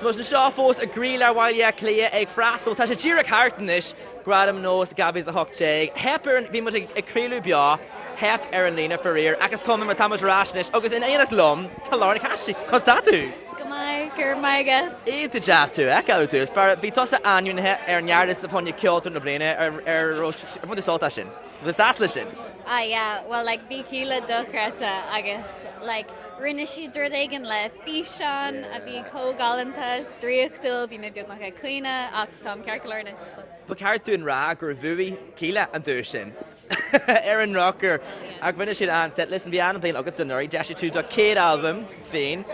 Tá muid anseo fós i gcroílár Bhaile Átha Cliath ag freastal, tá sé díreach thart anois, Gradaim Nós 2018. Theip ar an, bhí muid ag craoladh beo, theip ar an líne faraor, ach is cuma mar tá muid ar ais anois agus in éineacht liom tá Laura Nic Cassidy. Conas tá tú? Go maith, go raibh maith agat. Iontach deas tú a fheiceáil ar dtús báire. Bhí tusa ainmnithe ar an ngearrliosta fá choinne Ceoltóir na Bliana ar, ar, ar bhain tú sult as sin? Bhí tú sásta leis sin? Ah yeah, well like bhí Kíla dochreidte agus like rinne siad rud éigin le físeán a bhí chomh galánta is draíochtúil, bhí mé beagnach ag caoineadh ach táim ceart go leor anois so. Ba cheart dúinn rá gur bhuaigh Kíla an duais sin ar an ndrochuair ach rinne siad an-seit. Listen, bhí an-bhliain agatsa anuraidh, d'eisigh tú do chéad albam féin.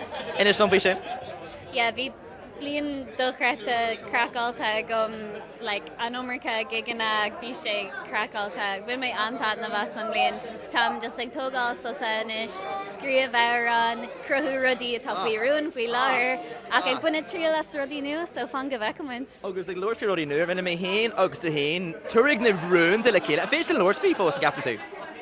Inis dom faoi sin. Yeah, bhí bliain dochreidte craiceáilte agam like an iomarca gigeanna bhí sé craiceáilte. Bhain mé an-taitneamh as an mbliain. Táim just ag tógáil sosa anois, scríobh amhrán, cruthú rudaí atá faoi rún faoi láthair ach ag baint triail as rudaí nua so fan go bhfeicfidh muid. Agus ag labhairt faoi rudaí nua, rinne mé féin agus tú féin turgnamh rúnda le chéile. An féidir linn labhairt faoi fós, an gceapann tú?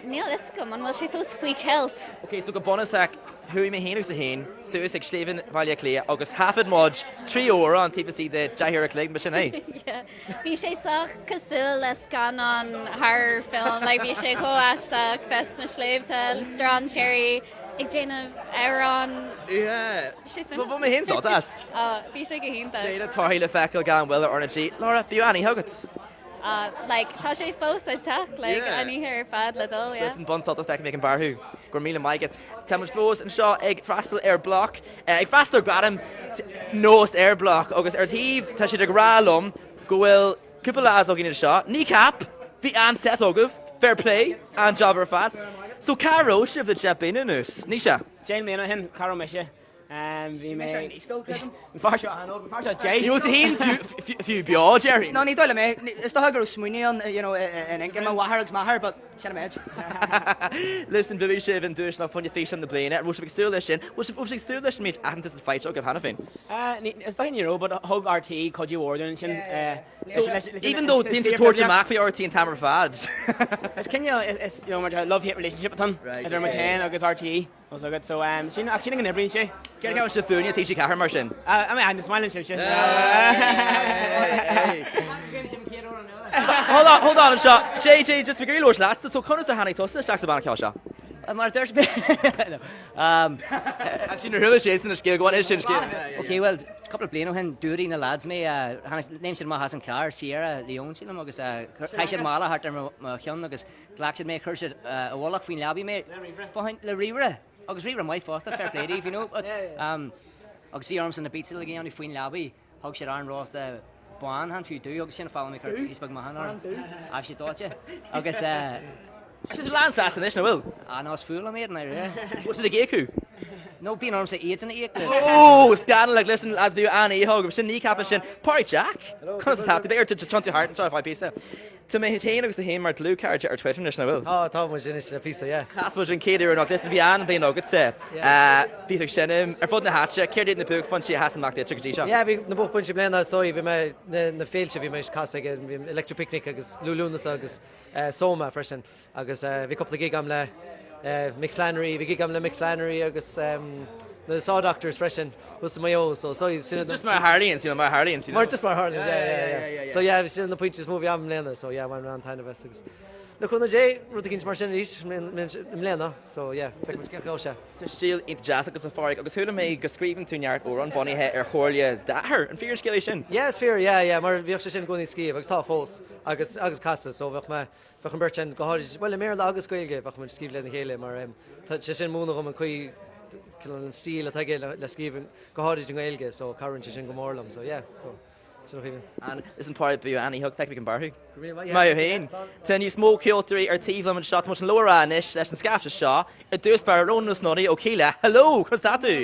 Níl fhios agam, an bhfuil sé fós faoi cheilt? Ok, so go bunúsach, Chuaigh mé féin agus tú féin suas ag Sléibhe Bhaile Átha Cliath agus thaifead muid 3 amhrán taobh istigh de 10 uair a chloig, ba sin é. Yeah. Bhí sé sách cosúil le scannán horror film, like bhí sé chomh aisteach, bheith sna sléibhte le strainséirí ag déanamh amhrán. Yeah. Bhí sé suimiúil. Bhain mé féin sult as. Oh, bhí sé go hiontach. Beidh na torthaí le feiceáil gan mhoill ar RnaG. Laura, bíodh an-oíche agat. Like, tá sé fós ag teacht, like, an oíche ar fad le dul, yeah. Listen, bain sult as, feicfidh mé ag an beár thú. Go raibh míle maith agat. Tá muid fós anseo ag freastal ar Bloc, ag freastal ar Ghradaim Nós ar Bloc agus ar taobh tá siad ag rá liom go bhfuil cúpla lads againn anseo. Kneecap, bhí an-set agaibh, fair play, an-job ar fad. So cá raibh sibh le 10 bliana anuas? Naoise? 10 mbliana ó shin, cá raibh mise? Bhí mé. Mise ar naíscoil, creidim. An fear seo an-óg, an fear seo Jay. Ní raibh tú féin fiú beo, déarfainn. No, ní dóigh liom é. Is dócha go raibh smaoineamh ann, you know, in inchinn mo mháthar agus m'athair, but sin an méid. Listen, bhuaigh sibh an duais fá choinne Físeán na Bliana. Raibh sibh ag súil leis sin? Bhfuil sibh ag súil leis an méid aitheantas atá faighte agaibh cheana féin? Is dóigh ní raibh, but thug RTÉ cuidiú mhór dúinn ansin. Even though bíonn tú ag tabhairt amach faoi RTÉ an t-am ar fad. Is cineál, is, you know, mar love-hate relationship atá ann idir muid féin agus RTÉ. Tá 's agat, so sin, ach sin go n-oibríonn sé. Céard a cheapann sibh fúinne, TG4, mar sin? I mean, is maith linn sibhse. Hold on, hold on anseo. JJ, just ag iarraidh labhairt leatsa, so conas a tháinig tusa isteach sa bhanna ceoil seo? Mar a dúirt mé, um. Actually, nuair a chuala siadsan an scéal, go on, inis an scéal. Ok, well, cúpla bliain ó shin, d'fhuadaigh na lads mé, tháinig, léim siad amach as an charr, Sierra Leone, sílim, agus chaith siad mála thart ar mo cheann agus Ghlac siad mé, chuir siad i bhfolach faoin leabaidh mé, fothain, le ríomhaire, agus ríomhaire maith fosta, fair play daoibh, you know, but, um, agus bhí ormsa na beats uilig a dhéanamh faoin leabaidh, thug siad arán rósta bán, chan fiú dubh, agus sin a foghlaim mé cur píosa beag meáchan orm, ah, bhí sé dóite, agus eh. Siad lán sásta anois, nach bhfuil? Ah, no, is fuath liom iad, ndáiríre. Bhfuil siad ag íoc thú? No, bíonn ormsa iadsan a íoc le. Oh, scannalach, listen, lads, bhí an-oíche agaibh, sin kneecap ansin. Pádraig Jack, conas atá tú? Beidh ort tiontú thart anseo ar feadh píosa. Tá mé féin agus tú féin mar dlúthchairde ar Twitter anois, nach bhfuil? Tá, tá muid anois le píosa, yeah. Chas muid an chéad uair anocht. Listen, bhí an-bhliain agatsa. Bhí tú ag seinm ar fud na háite. Céard iad na buaicphointí a sheas amach duitse go dtí seo? Yeah, bhí na buaicphointí i mbliana, is dóigh, bhí mé, na, na féilte, bhí mé ag casadh ag an Electric Picnic agus Liú Lúnasa agus Soma freisin. Agus bhí cúpla gig agam le Mick Flannery, bhí gig agam le Mick Flannery agus na Saw Doctors freisin thuas i Maigh Eo, so so sin iad na. Just mar a tharlaíonn, you know, mar a tharlaíonn, you know. Mar just mar a tharlaíonn, yeah, yeah, yeah, yeah. So yeah, sin na pointí is mó a bhí agam i mbliana, so yeah, bhain mé an-taitneamh as agus le cúnamh Dé, rud eicínt mar sin arís i mbliana, so yeah, feicfidh muid cén chaoi a ghabhfaidh sé. Tá stíl iontach deas agat a Phádraig agus chuala mé go scríobhann tú neart amhrán bunaithe ar chomhairle d'athar, an fíor an scéal é sin? Yeah, is fíor, yeah, yeah, mar bhíodh sé sin i gcónaí ag scríobh agus tá fós agus agus casadh, so bheadh mé Bheadh an bheirt againn, go háirid, bhuel, i mBéarla agus Gaeilge, bheadh muid ag scríobh lena chéile mar tá sé sin múineadh dhom an chaoi, cineál an stíl atá aige le scríobh, go háirid i nGaeilge, so cabhraíonn sé sin go mór liom, so yeah, so sin an chaoi. An, listen Pádraig, bíodh an-oíche agat, feicfidh mé ag an beár thú. Go raibh maith, yeah. Maith thú féin. Tá níos mó ceoltóirí ar taobh liom anseo, tá muid chun labhairt anois leis an scaifte seo. I dtús báire, Rónán Ó Snodaigh ó Kíla. Hello, conas tá tú?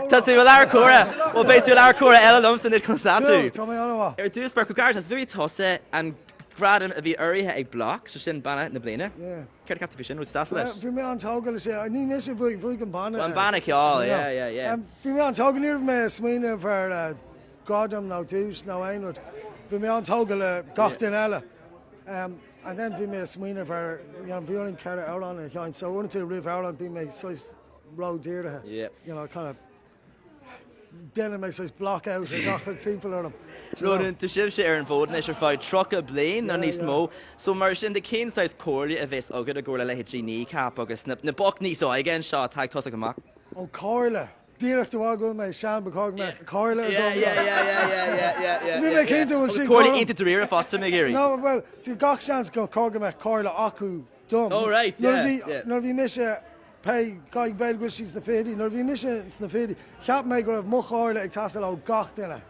Tá tú i lár comhrá. Bhuel, beidh tú i lár comhrá eile liomsa anois, conas tá tú? Tá mé an-mhaith. Ar dtús báire, comhghairdeas, bhuaigh tusa an gradam a bhí urraithe ag Bloc, sé sin Banna na Bliana. Céard a cheap tú faoi sin? Raibh tú sásta leis? Bhí mé an-tógtha leis sin. Ní mise a bhuaigh, bhuaigh an banna. An banna ceoil, yeah, yeah, yeah. Bhí mé an-tógtha, ní raibh mé ag smaoineamh ar gradam nó duais nó aon rud. Bhí mé an-tógtha le gach duine eile. And then bhí mé ag smaoineamh ar, you know, bhí orainn 4 amhrán a sheinnt, so uaireanta roimh amhrán bíonn mé saghas ró-dhírithe, you know, kind of. déanann mé saghas block out ar gach rud timpeall orm. Ronan, tá sibhse ar an bhfód anois ar feadh 30 bliain nó níos mó, so mar sin de cén saghas comhairle a bheas agat i gcomhair le leithéidí Kneecap agus na boic níos óige anseo atá ag tosacht amach? Ó comhairle! Díreach de bharr go bhfuil mé sean ba chóir go mbeadh comhairle agam. Níl mé cinnte an bhfuil sin Comhairle iontach dáiríre fosta, mé ag iarraidh. No, bhuel, tá gach seans gur chóir go mbeadh comhairle acu dom. Oh right, yeah, yeah. Nuair a bhí mise, pé, b'fhéidir go bhfuil siad sna fichidí, nuair a bhí mise sna fichidí, cheap mé go raibh mo chomhairle ag teastáil ó gach duine.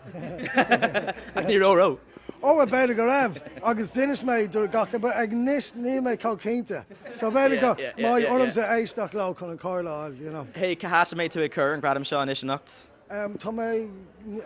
Ach ní raibh, raibh? Ó, bhuel, b'fhéidir go raibh, agus d'inis mé do gach duine, but ag anois níl mé chomh cinnte. So b'fhéidir go mbeidh ormsa éisteacht leo chun an chomhairle a fháil, you know. Hey, cá háit a mbeidh tú ag cur an gradam seo anois anocht? Tá mé,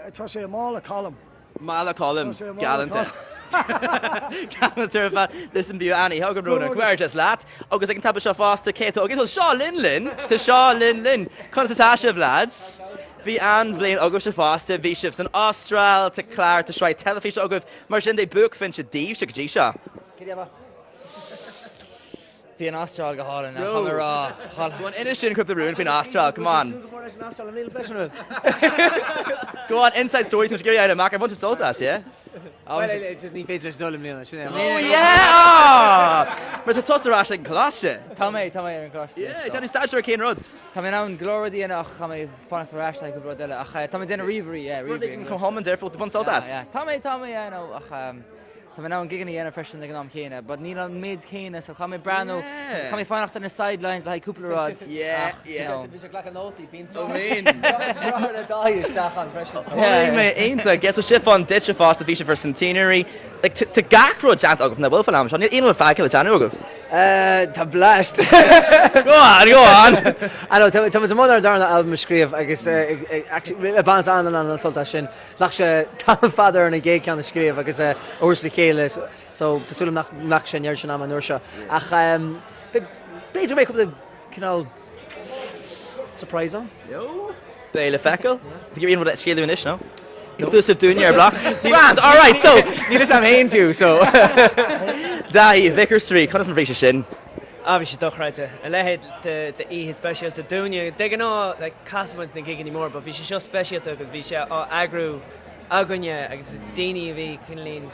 tá sé i mála Colm. Mála Colm, galánta. Galánta ar fad. Listen, bíodh an-oíche agat, Ronan. Comhghairdeas leat. Agus ag an tapa seo fosta, cé atá againn? Tá Seo Linn linn! Tá Seo Linn linn! Conas atá sibh, lads? Bhí an-bhliain agaibhse fosta, bhí sibh san Astráil, tá clár, tá sraith teilifíse agaibh, mar sin de buaicphointe daoibhse go dtí seo. Bhí an Astráil go hálainn, tá mé rá. Go on, inis dúinn cúpla rún faoin Astráil, come on. Go on, inside story, tá muid ag iarraidh fháil amach, ar bhain sibh sult as, yeah? Well, just ní féidir leis dul i mbliana, sin é. Oh yeah! Mar tá tusa ar ais ag an choláiste. Tá mé, tá mé ar an choláiste. Yeah, déanamh staidéar ar cén rud? Tá mé in ann go leor rudaí a dhéanamh ach tá mé fanacht ar ais le cúpla rud eile ach tá mé ag déanamh ríomhairí, yeah, ríomhairí. Rud éigin chomh hiomlán difriúil, bain sult as. Yeah, tá mé, tá mé, yeah, no, ach tá mé in ann gigeanna a dhéanamh freisin ag an am chéanna, but níl an méid céanna so caithfidh mé breathnú, caithfidh mé fanacht ar na sidelines le haghaidh cúpla rud ach, you know. Bíonn sé ag glacadh nótaí, bíonn Oh mean. braitheadh le Dáithí isteach ann freisin. Chonaic mé iontach, yeah, so Siobhán duitse fosta, bhí sibh ar Centenary, Like, tá gach rud déanta agaibh, nach bhfuil fán am seo, níl aon rud fágtha le déanamh agaibh. Tá blast! Go on, go on! I know, tá muid i mbun ár darna albam a scríobh agus actually ag baint an-an-an-sult as sin. Ghlac sé tamall fada orainn an gcéad ceann a scríobh agus a thabhairt le chéile so tá súil agam nach nglacfaidh sé an oiread sin ama an uair seo. Ach b'fhéidir go mbeidh cúpla cineál surprise ann. Beidh le feiceáil. Did you aon rud a scéalú anois, no? Exclusive dúinne ar Bloc. Grand, all right, so. Níl fhios a'm féin fiú, so. Dáithí, Vicar Street, conas mar bhí sé sin? Ah, bhí sé dochreidte. A leithéid d'oíche speisialta dúinne. De ghnáth, like, casann muid na gigeanna móra, but bhí sé seo speisialta agus bhí sé á eagrú againne agus bhí daoine a bhí cineáilín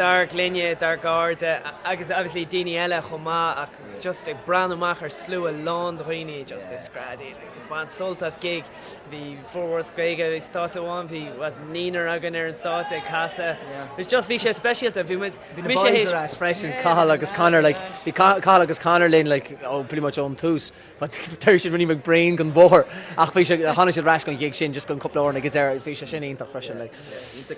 dár gclainne, dár gcairde agus obviously daoine eile chomh maith ach just ag breathnú amach ar slua lán de dhaoine just ag screadaíl agus ag baint sult as gig. Bhí formhór as Gaeilge i stáitse amháin, bhí what, naonúr againn ar an stáitse ag casadh. It was just, bhí sé speisialta, bhí muid, Bhí na boys ar ais freisin, Cathal agus Conor, like, bhí Cathal agus Conor linn like, oh, pretty much ón tús, but d'éirigh siad ruainnín beag bréan den bhóthar ach bhí sé, tháinig siad ar ais don ghig sin just don cúpla amhrán ag an deireadh agus bhí sé sin iontach freisin. Like.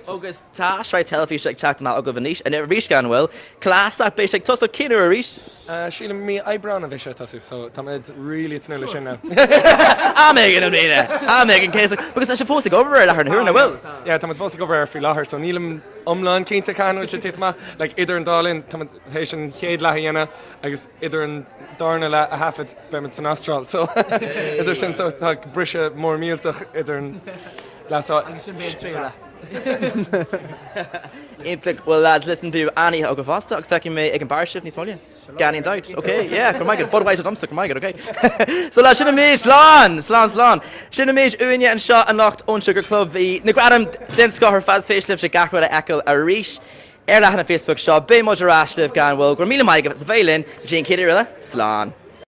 Agus tá sraith teilifíse ag teacht amach agaibh anois, arís gan mhoill. Cleasach, beidh sé ag tosú cén uair arís? Sílim mí Aibreán a bheidh sé ag tosú, so tá muid really ag tnúth leis sin now. Am éigin i mbliana, am éigin, cé Because tá sibh fós ag obair ar láthair na huaire, nach bhfuil? Yeah, tá muid fós ag obair air faoi láthair, so nílim iomlán cinnte cathain a bhfuil sé ag tíocht amach. Like, idir an dá linn, tá muid théis an chéad leath a dhéanamh agus idir an darna leath a thaifead, beidh muid san Astráil, so idir sin, so tá briseadh mór millteach idir an leath so. Agus sin beidh an tríú leath. Iontach. Well lads, listen, bíodh an-oíche agaibh fosta agus feicfidh mé ag an beár sibh níos moille. Gan aon dabht. Ok, yeah, go raibh maith agat. Budweiser domsa, go raibh maith agat, ok. So lads, sin an méid, slán! Slán, slán. Sin an méid uainne anseo anocht ón Sugar Club. Bhí na gradaim den scoth ar fad, féidir libhse gach rud a fheiceáil arís ar leathanach Facebook seo. Beidh muid ar ais libh gan mhoill. Go raibh míle maith agaibh as a bheith linn. Go dtí an chéad uair eile, slán.